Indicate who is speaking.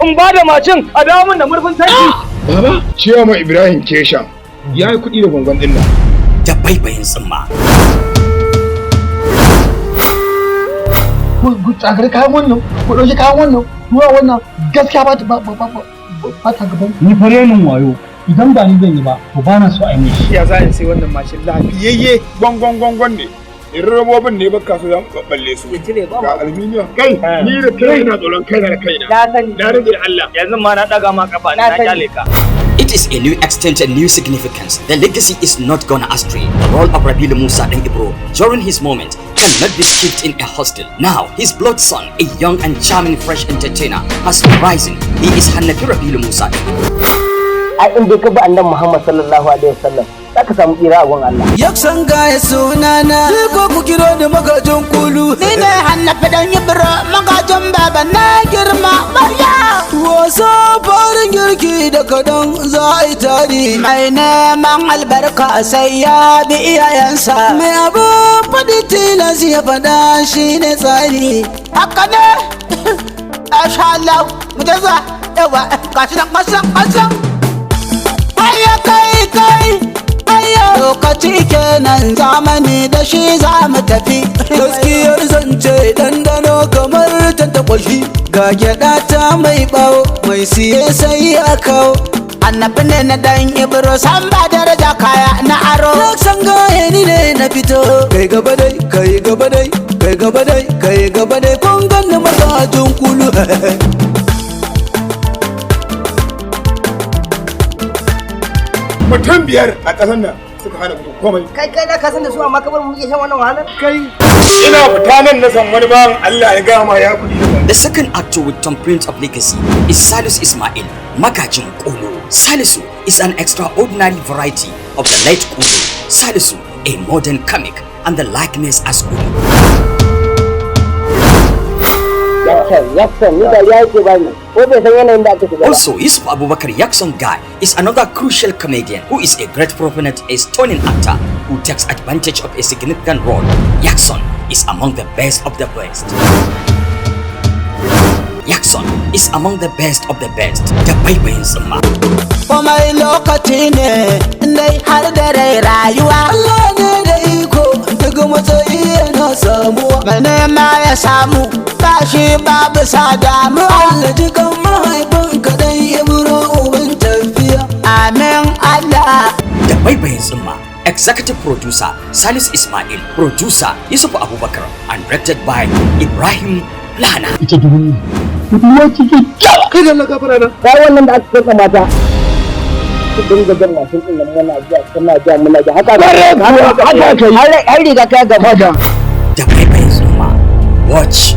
Speaker 1: In ba da mashin a dawo min da murfin tanki.
Speaker 2: Baba, Ciyama Ibrahim Kesha ya yi kuɗi da gwangwan ɗin nan.
Speaker 3: Da baibayin tsimma.
Speaker 4: Ku tsakari kayan wannan, ku ɗauki kayan wannan, ruwa wannan gaskiya ba ba ta gaban.
Speaker 5: Ni fa renin wayo idan ba ni zan yi ba, to ba na so a yi mishi.
Speaker 2: Ya za in sai wannan mashin lafiyayye gwangwan gwangwan ne. Irin robobin ne baka so za mu balle su. Ga aluminium. Kai, ni da kai ina tsoron kaina da kaina.
Speaker 1: Na sani.
Speaker 2: Na rage da Allah.
Speaker 1: Yanzu ma na daga ma kafa na kyale ka.
Speaker 3: It is a new extent and new significance. The legacy is not gone astray. The role of Rabilu Musa Dan Ibro during his moment cannot be skipped in a hostel. Now, his blood son, a young and charming fresh entertainer, has risen. He is Hanafi Rabilu Musa Dan Ibro.
Speaker 6: Ai in dai ka bi Annabi Muhammad sallallahu alaihi wasallam, zaka samu tsira a gun Allah.
Speaker 7: Yaksan gaya sunana, ni ko ku kiro ni Magajin Kulu.
Speaker 8: Ni ne Hannafi Dan Ibro, magajin baba na girma Marya.
Speaker 7: Wasa farin girki da kadan za a yi tari.
Speaker 8: Mai neman albarka sai ya bi iyayensa.
Speaker 7: Mai abin faɗi tilas ya faɗa, shi ne tsari.
Speaker 8: Haka ne. Masha Allah, mu je zuwa. Yawa, gashi nan, gashi nan, gashi nan. Hayya kai kai. Hayya.
Speaker 7: Lokaci kenan, zamani da shi za mu tafi. Gaskiyar zance dandano kamar tantakwashi. Ga gyaɗa ta mai bawo, mai siye sai ya kawo.
Speaker 8: Annabi ne na Dan Ibro, san ba daraja kaya na aro.
Speaker 7: San gaye ni ne na fito. Kai gaba dai, kai gaba dai, kai gaba dai, kai gaba dai, kun ganni Magajin Kulu.
Speaker 2: Mutum biyar a ƙasar nan suka hana mutum komai.
Speaker 6: Kai kai da ka san da su, amma kamar mu muke shan wannan wahalar.
Speaker 2: Kai. Ina fita nan na san wani bawan Allah ya gama ya kuɗi da
Speaker 3: The second actor with thumbprint of legacy is Salisu Ismail, Magajin Kolo. Salisu is an extraordinary variety of the late Kolo. Salisu, a modern comic and the likeness as Kolo.
Speaker 6: Yaksan, Yaksan, ni dariya yake bani. Ko bai san yanayin da aka shiga ba.
Speaker 3: Also, Yusuf Abubakar Yakson Guy is another crucial comedian who is a great proponent, a stunning actor who takes advantage of a significant role. Yakson is among the best of the best. Yakson is among the best of the best. Da baibayin tsimma.
Speaker 8: Komai lokaci ne, dai har da rai rayuwa.
Speaker 7: Allah ne da iko, duk matsayi yana samuwa.
Speaker 8: Mai nema ya samu, tashi babu sa damuwa.
Speaker 7: Allah jikan mahaifin kaɗan Ibro uban tafiya.
Speaker 8: Amin Allah.
Speaker 3: Da baibayin tsimma. Executive producer Salis Ismail, producer Yusuf Abubakar, and directed by Ibrahim Lana.
Speaker 4: Ita duniya. Budurwa ce kyakkyawa.
Speaker 2: Kai da Allah gafara na.
Speaker 6: Kai wannan da aka kai mata. Ku dinga jan mashin din nan muna ja, muna ja, muna ja. Haka haka har riga kai gaba da.
Speaker 3: Da baibayin tsimma. Watch